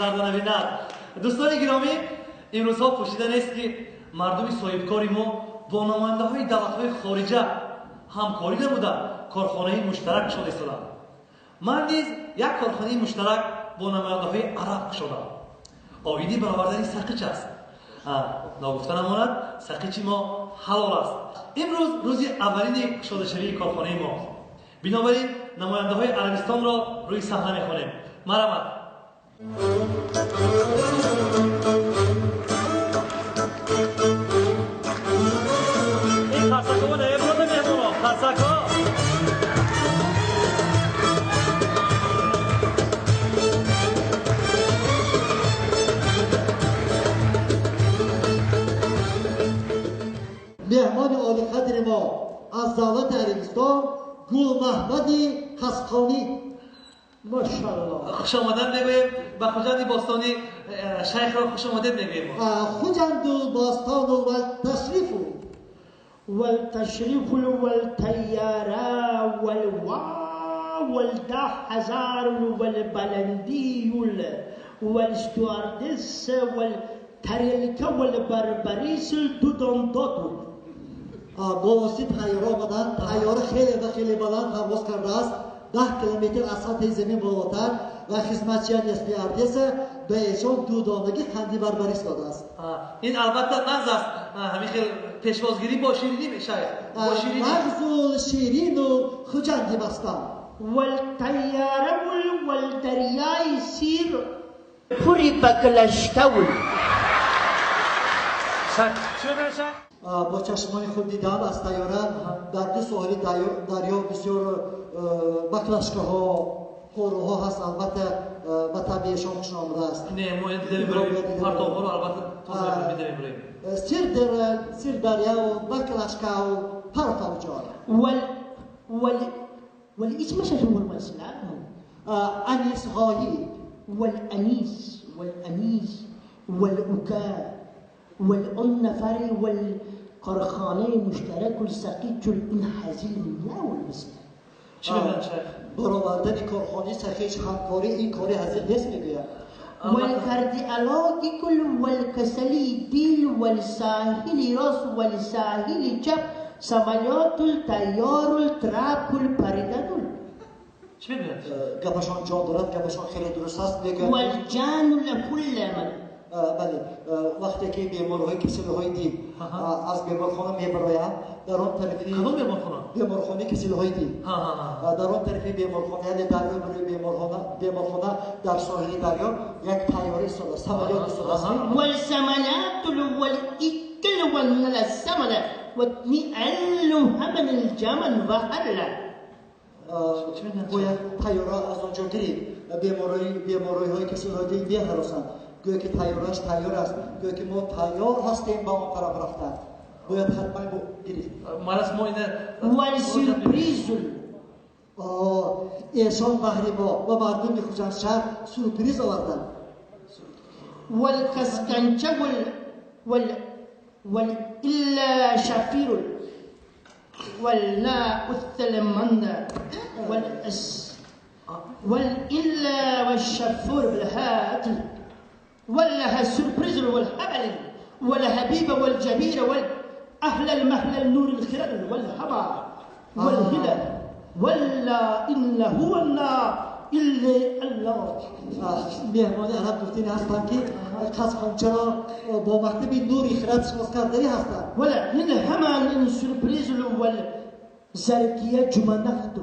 дарда набинад. Дӯстони гиромӣ, имрӯзҳо пӯшида нест, ки мардуми соҳибкори мо бо намояндаҳои давлатҳои хориҷа ҳамкорӣ намуда, корхонаи муштарак кушода истоданд. Ман низ як корхонаи муштарак бо намояндаҳои араб кушодам. Оиди баровардани сақич аст. Ногуфта намонад, сақичи мо ҳалол аст. Имрӯз рӯзи аввалини кушодашавии корхонаи мо. Бинобар ин намояндаҳои Арабистонро рӯи саҳна мехонем. Марҳамат. Ин қарсакҳо наеброда, меҳмоно, қарсакҳо. Меҳмони олиқадри мо аз давлати Арабистон Гулмаҳмади Қасқонӣ. Машаллоҳ. Хушомадан мегӯем ба Хуҷанди бостонӣ, шайхро хушомадед мегӯем. Хуҷанду бостону валташрифу. والتشريف والطيارة والوا والده هزار والبلندي والستواردس والتريلك والبربريس الدودندودو. Бо воситаи тайёра омадан, тайёра хеле ва хеле баланд парвоз кардааст, 10 километр аз сатҳи замин болотар, ва хизматчияни стюардесса ба эшон ду донаги қанди барбарис додааст. Ин албатта нағз аст, ҳамин хел пешвозгирӣ бо ширинӣ, шайх, бо ширинӣ. Нағзу ширину Хуҷанди бастан. والطيارة والدرياي سير پوری بکلشتول. Шайх, чӣ мегӯяд, шайх? Бо чашмони худ дидам, аз тайёра дар ду соҳили дарё бисёр баклашкаҳо, қӯруҳо ҳаст. Албатта, ба табиишон хуш омадааст. Не, мо дида мебарем партовҳоро, албатта, дида мебарем. Сир дарёву баклашкаву партов ҷой. وال وال والاسم هو الإسلام. Анис ғоиб. والأنيس والأنيس والأكا والأنفر والقرخاني مشترك السقيت الإنحازي والمسلم. Чӣ мегӯянд, шайх? Баровардани корхонаи сақич ҳамкорӣ ин кори ҳазил нест, мегӯяд. والفرد ألاكل والكسلي ديل والساحل راس والساحل چپ سماليات التيار التراب البردن. Чӣ мегӯянд? Гапашон ҷон дорад, гапашон хеле дуруст аст, мегӯяд. والجان لكل من. Бале, вақте ки беморҳои касалиҳои дил аз беморхона мебароянд, дар он тарафи Кадом беморхона? Беморхонаи касалиҳои дил. Дар он тарафи беморхона, яъне дарё, барои беморхона, дар соҳили дарё як тайёра истодааст, самолёт истодааст. والسملات والإكل والسمل والنعل همن الجمل وهلا. Бояд тайёра аз он ҷо гирифт. Бемориҳои касалиҳои дил меҳаросанд, гӯё ки тайёраш тайёр аст, гӯё ки мо тайёр ҳастем ба он тараф рафтан, бояд ҳатман гирифт. Марас, мо ина والسيربريز. Эшон баҳри мо ва мардуми Хуҷандшаҳр сюрприз оварданд. والكسكنچه وال وال والإلا شفير واللا الثلمن والأس والإلا والشفور بالهات ولها السربريز والهبل والهبيب والجبير والأهل المهل النور الخلال والهبا والهلال ولا إلا هو الله إلا الله. Меҳмони араб гуфтини ҳастанд, ки қасқончаро бо мактаби нури хирад шинос карданӣ ҳастанд. ولا من هما من سربريز والزركية جمنخت.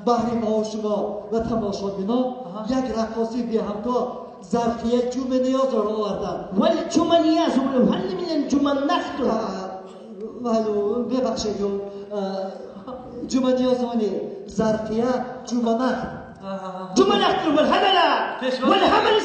Баҳри мо, шумо ва тамошобинон як раққоси беҳамто Зарқия Ҷуманиёзро оварданд. والجمنياز هل من الجمنخت. Валу, бебахшед, Ҷуманиёзони Зарқия Ҷуманахт. جمنخت والهبل والهبل.